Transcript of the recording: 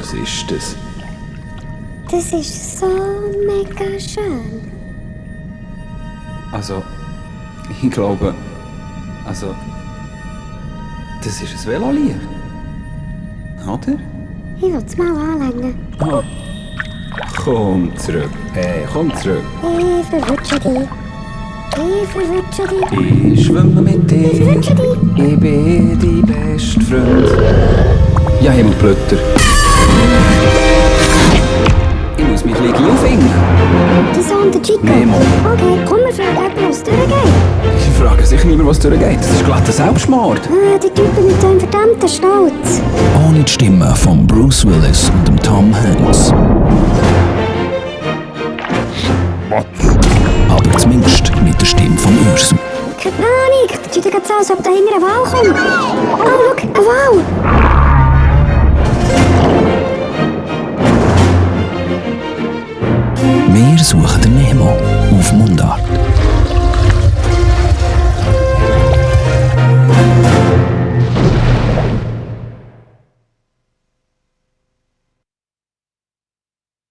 Was ist das? Das ist so mega schön. Also, ich glaube... Also... Das ist ein Velolicht. Oder? Ich will es mal anlängen. Oh. Komm zurück. Hey, komm zurück. Ich verwutsche dich. Ich verwutsche dich. Ich schwimme mit dir. Ich verwutsche dich. Ich bin dein bester Freund. Ja, Himmelblüter. Ich muss mich gleich aufhängen. Die Sohn, der Chico. Nemo. Okay, komm, wir fragen jemanden, was durchgeht. Ich frage sicher niemand, was durchgeht. Das ist glatt ein Selbstmord. Die Typen mit dem verdammten Stolz. Ohne die Stimme von Bruce Willis und dem Tom Hanks. Aber zumindest mit der Stimme von Ursel. Keine Panik, das sieht gerade so, als ob da hinten ein Wal kommt. Oh, schau, ein Wal. Wir suchen den Nemo auf Mundart.